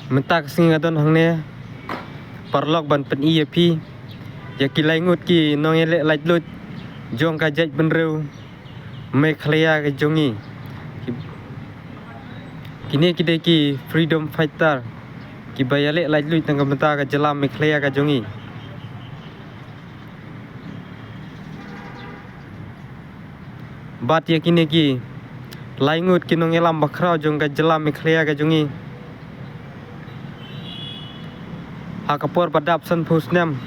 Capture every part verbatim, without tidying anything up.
Mynta ka sngi nga don hangne paralok ban pyni ïa phi ïa ki lai ngut ki nongïaleh laitluid jong ka jaitbynriew Meghalaya ka jong ngi. Ki, kine ki dei ki freedom fighter kiba ïaleh laitluid na ka bynta ka jylla Meghalaya ka jong ngi. Bad ïa kine ki lai ngut ki nongïalam bakhraw jong ka jylla Meghalaya ka jong ngi, ha ka por ba dap sanphew snem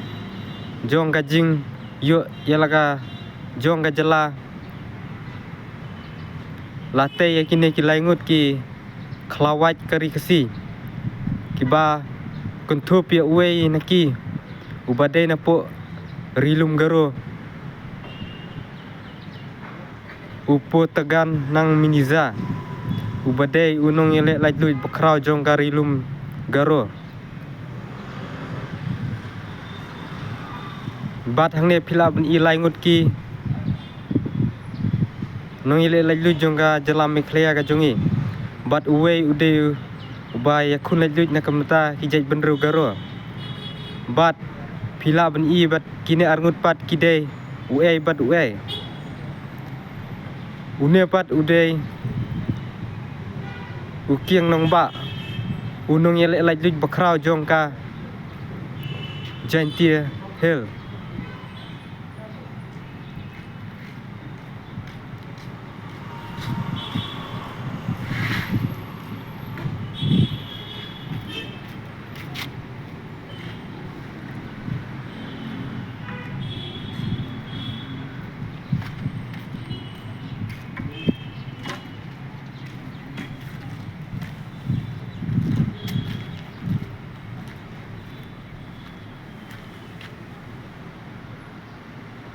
jong ka jingïoh ïalehkai jong ka jylla, la tei ïa kine ki lai ngut ki khlawait ka ri Khasi, kiba kynthup ïa uwei na ki uba dei napoh ri lum Garo, u Potagan Nang Minija, uba dei u nongïaleh laitluid bakhraw jong ka ri lum Garo. Bad hangne phi lah ban i lai ngut ki nongïaleh laitluid jong ka jylla Meghalaya ka jong ngi. Bad uwei u dei uba ïakhun laitluid na ka bynta ki jaitbynriew Garo. Bad phi lah ban i bad kine arngut pat ki dei uei bad uei. Une pat u dei u Kiang Nangbah, u nongïaleh laitluid bakhraw jong ka Jaintia Hills.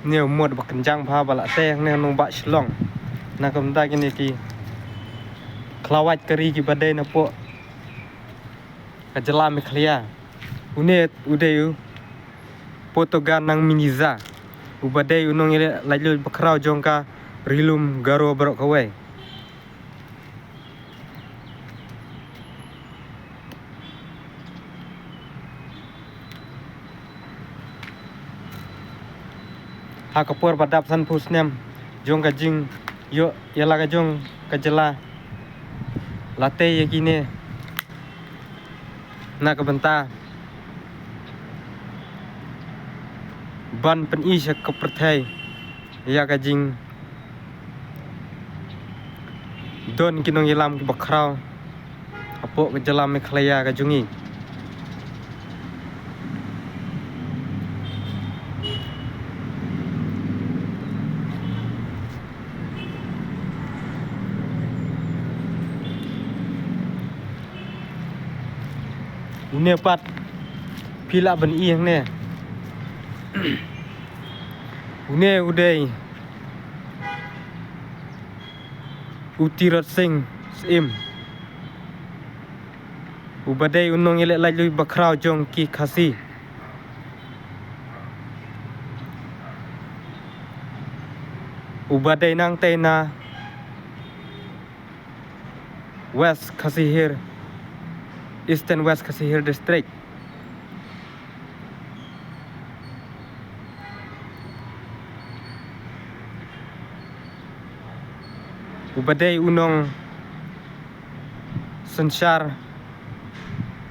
Une u mot ba kynjang bha ba la tei hangne ha nongbah Shillong. Na ka bynta kine ki khlawait ka ri kiba dei napoh ka jylla Meghalaya. Une u dei u Potagan Nang Minija, uba dei u nongïaleh laitluid bakhraw jong ka ri lum Garo baroh kawei. Ha ka por ba dap sanphew snem jong ka jingïoh ïalehkai jong ka jylla, la tei ïa kine na ka bynta ban pyni sha ka pyrthei ïa ka jingdon ki nongïalam kiba khraw hapoh ka jylla Meghalaya ka jong ngi. Une pat phi lah ban i hangne. Une u dei u Tirot Sing Syiem, uba dei u nongïaleh laitluid bakhraw jong ki Khasi, uba dei nangtei na West Khasi Hills, Eastern West Khasi Hills District. Uba dei u nongsynshar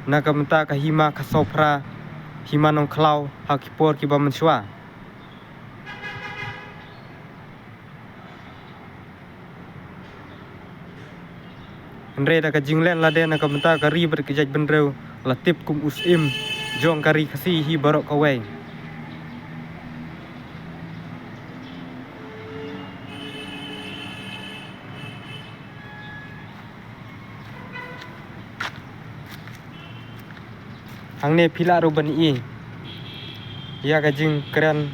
na ka bynta ka Hima Khasaw Phra, Hima Nongkhlaw ha ki por kiba mynshuwa. Hynrei da ka jinglen lade na ka bynta ka ri bad ka jaitbynriew, la tip kum u syiem jong ka ri Khasi hi baroh kawei. Hangne phi lah ruh ban i ïa ka jingkren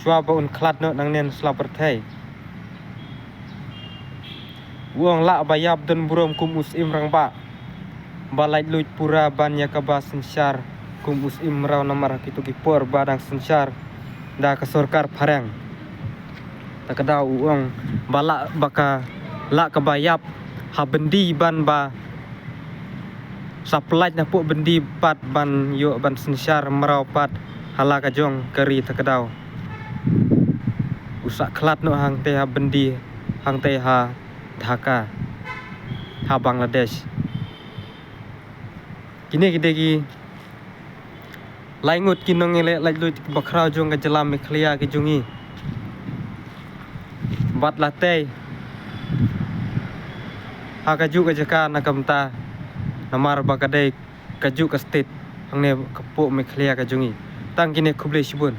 shuwa ba un khlad noh nangne na sla pyrthei. U ong lah ba ïap don burom kum u syiem rangbah, ba laitluid pura ban ïa kaba synshar kum u syiem mraw namar ha kito ki por ba dang synshar da ka sorkar phareng. Ta ka daw u ong ba lah ba ka lah kaba ïap ha byndi ban ba Sa pynlait na pok byndi pat ban ïoh ban synshar mraw pat ha la ka jong ka ri ta ka daw. U sa khlad noh hangtei ha byndi, hangtei ha Dhaka, ha Bangladesh. Kine ki dei ki laingut ki nongïaleh laitluid bakhraw jong ka jylla Meghalaya ka jong ngi. Bad la tei ha kajuh ka jaka na ka bynta, namar ba ka dei kajuh ka state hangne ka pok Meghalaya ka jong ngi. Tang kine, khublei shibun.